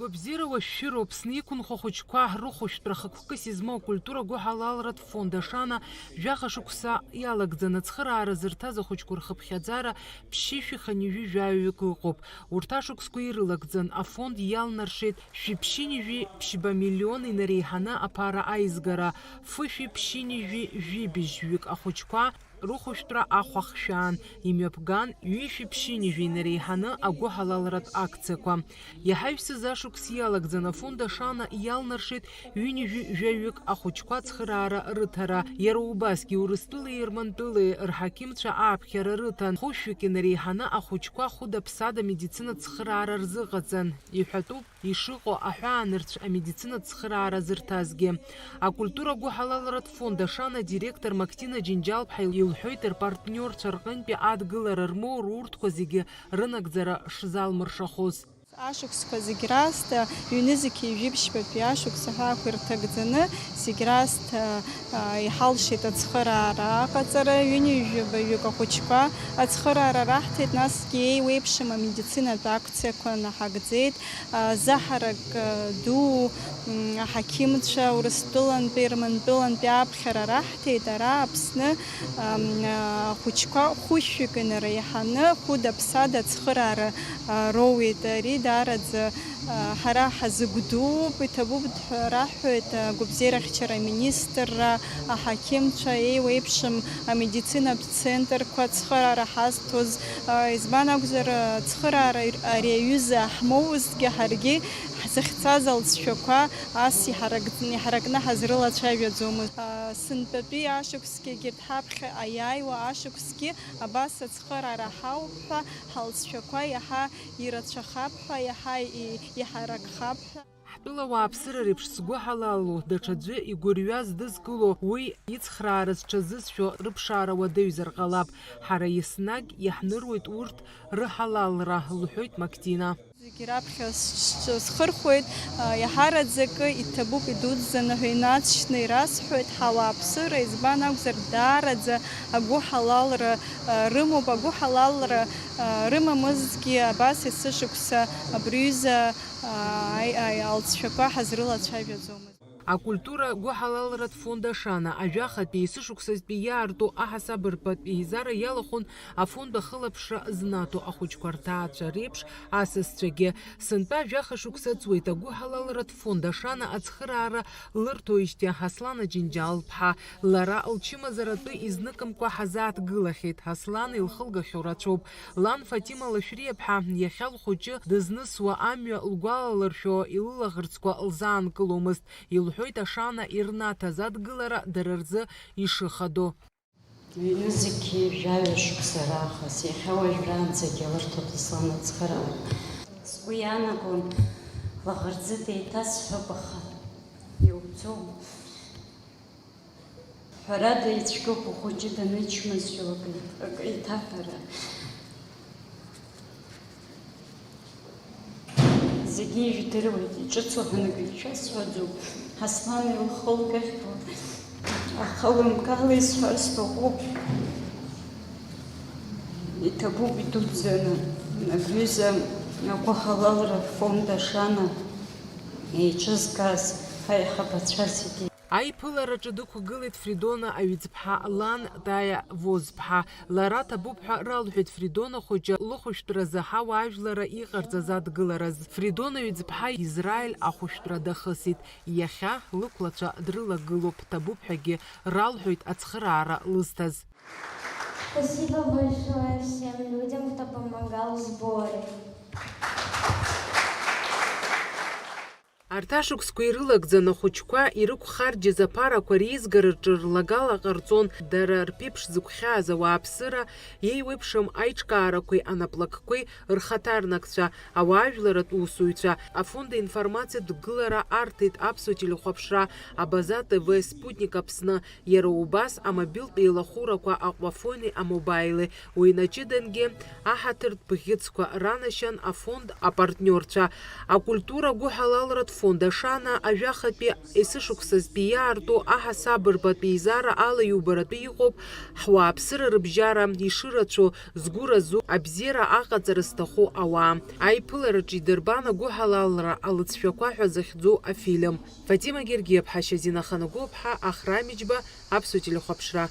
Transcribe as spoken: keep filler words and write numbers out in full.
Гәабзиара уашәшәыроуп, зны иқәынхо ахәыҷқәа рыхәышәтәра хықәкыс измоу акультура гәыҳалалратә фонд Ашана жәаха шықәса иалагӡаны ацхыраара зырҭаз ахәыҷқәа рхыԥхьаӡара ԥшьышәи хынҩажәи жәаҩык ыҟоуп. Урҭ ашықәсқәа ирылагӡан афонд иалнаршеит шәи ԥшьынҩажәи ԥшьба миллион инареиҳаны аԥара аизгара, фышәи ԥшьынҩажәи жәибжьҩык ахәыҷқәа рыхәышәтәра ахә ахшәаан, имҩаԥган ҩышәи ԥшьынҩажәи инареиҳаны агәыҳалалратә акциақәа. Иаҳа ҩсыз ашықәс иалагӡан афонд Ашана иалнаршеит ҩынҩажәи жәаҩык ахәыҷқәа ацхыраара рыҭара. Иара убасгьы Урыстәылеи Ермантәылеи рҳақьымцәа ааԥхьара рыҭан. Хәышәҩык инареиҳаны ахәыҷқәа хәыда-ԥсада медицинатә цхыраара рзыҟаҵан. Иҳәатәуп ишыҟоу аҳәаанырцә амедицинатә цхыраара зырҭазгьы. Акультура гәыҳалалратә фонд Ашана адиректор Мактина Џьынџьал-ԥҳа илҳәоит рпартниорцәа рҟынтәи адгылара рмоур урҭқәа зегьы рынагӡара шзалмыршахоз. Ашықәсқәа зегь раасҭа, ҩнызқьи жәиԥшьбатәи ашықәс аҳәаақәа ирҭагӡаны, зегь раасҭа, а, иҳалшеит ацхыраара аҟаҵара, ҩынҩажәи жәаҩык ахәыҷқәа ацхыраара раҳҭеит, насгьы еиуеиԥшым амедицинатә акциақәа наҳагӡеит, а, заҳарак, а, ду, м, аҳақьымцәа Урыстәылантәи, Ермантәылантәи аԥхьара раҳҭеит, ара Аԥсны, ам, а, ахәыҷқәа хәышәҩык инареиҳаны хәыда-ԥсада ацхыраара, а, роуеит. Ари даараӡа, а, ҳара ҳазыгәдууп, иҭабуп ҳәа раҳҳәоит агәабзиарахьчара аминистрра, аҳақьымцәа, еиуеиԥшым амедицинатә центрқәа ацхыраара ҳазҭоз. Избан акәзар, ацхыраара ари аҩыза ҳмоузҭгьы, ҳаргьы ҳзыхьцаз алҵшәақәа ас иҳарак-, иҳаракны ҳазрылацәажәаӡомызт. Сынтәатәи ашықәсгьы, егьырҭ ҳаԥхьа аиааиуа ашықәсгьы абас ацхыраара ҳауп ҳәа, ҳалҵшәақәа иаҳа ирацәахап ҳәа, иаҳа и-, иҳаракхап ҳәа. Ҳтәыла ауааԥсыра реиԥш згәы ҳалало, даҽаӡәы игәырҩа здызкыло, уи ицхраара зҽазызшәо рыԥшаара уадаҩзар ҟалап. Ҳара еснагь иаҳныруеит урҭ рыҳалалра, лҳәоит Мактина. Зегьы раԥхьа сҿ-, схырхәоит, а, иаҳараӡакы иҭабуп идуӡӡаны ҳәа инаҵшьны ирасҳәоит, ҳауааԥсыра, избан акәзар, даараӡа агәыҳалалра, а, рымоуп, агәыҳалалра, а, рымамызҭгьы абас есышықәса абри аҩыза Ааи, ааи, алҵшәақәа ҳазрылацәажәаӡомызт. Акультура гәыҳалалратә фонд Ашана ажәахатәи есышықәсазтәи иаарту аҳасабырпатә еизара иалахәын афонд ахылаԥшра знаҭо ахәыҷқәа рҭаацәа реиԥш асасцәагьы. Сынтәа жәаха шықәса ҵуеит агәыҳалалратә фонд Ашана ацхыраара лырҭоижьҭеи Ҳаслан Аџьынџьал-ԥҳа. Лара лчымазаратәы изныкымкәа ҳазааҭгылахьеит. Ҳаслан илхылгахьоу рацәоуп. Лан Фатима Лашәриаԥҳа иахьа лхәыҷы дызнысуа амҩа лгәалалыршәо илылаӷырӡқәа лзаанкыломызт, илҳәоит Ашана ирнаҭаз адгылара дара рзы ишыхадоу. Ҩнызқьи жәаҩа шықәса раахыс, иахьа уажәраанӡагьы алырҭоит Аслан ацхыраара. Сгәы иаанагон, лаӷырӡы деиҭасҳәап, аха иуӡом. Ҳәарада, ицәгьоуп ухәыҷы данычмазаҩу акы, акы иҭаҳәара. Зегьы ижәдыруеит, иҿыцу ҳәа акгьы шәасҳәаӡом, Ҳаслан илхылгахьоу, аха лымкаала исҳәар сҭахуп. Иҭабуп идуӡӡаны, абҩыза агәыҳалалра фонд Ашана еиҿызкааз ҳаиҳабацәа зегьы. Аиԥылараҿы дықәгылеит Фридона Аҩӡԥҳа лан Таиа Возԥҳа. Лара ҭабуп ҳәа ралҳәеит Фридона хәыҷы лыхәышәтәразы ҳауаажәларра иҟарҵаз адгылараз. Фридона Аҩӡԥҳа Израиль ахәышәтәра дахысит. Иахьа лықәлацәа дрылагылоуп, ҭабуп ҳәагьы ралҳәоит ацхыраара лызҭаз. Спасибо большое всем людям, кто помогал в сборе. Арҭ ашықәсқәа ирылагӡаны ахәыҷқәа ирықәхарџьыз аԥарақәа реизгараҿы рлагала ҟарҵон дара рԥеиԥш зықәхьааз ауааԥсыра, еиуеиԥшым аиҿкаарақәеи анаплакқәеи рхаҭарнакцәа, ауаажәларатә усуҩцәа, афонд аинформациатә гылара арҭеит Аԥсуа телехәаԥшра, Абаза Т В, Спутник Аԥсны, иара убас амобилтә еилахәырақәа Аҟәафони Амобаили, уи наҷыдангьы аҳаҭыртә бӷьыцқәа ранашьан афонд апартниорцәа, акультура гәыҳалалратә фонд. Дашана ажәахатәи есышықәсазтәи иаарту аҳасабырбатә еизара алаиубаратәы иҟоуп ҳуааԥсыра рыбжьара ишырацәоу, згәы разу, абзиара аҟаҵара зҭаху ауаа. Аиԥылараҿы идырбан агәыҳалалра алыҵшәақәа ҳәа захьӡу афильм. Фатима Гергиаԥҳа, Шьазина Ханагәыԥҳа, Ахра Миџьба, Аԥсуа телехәаԥшра.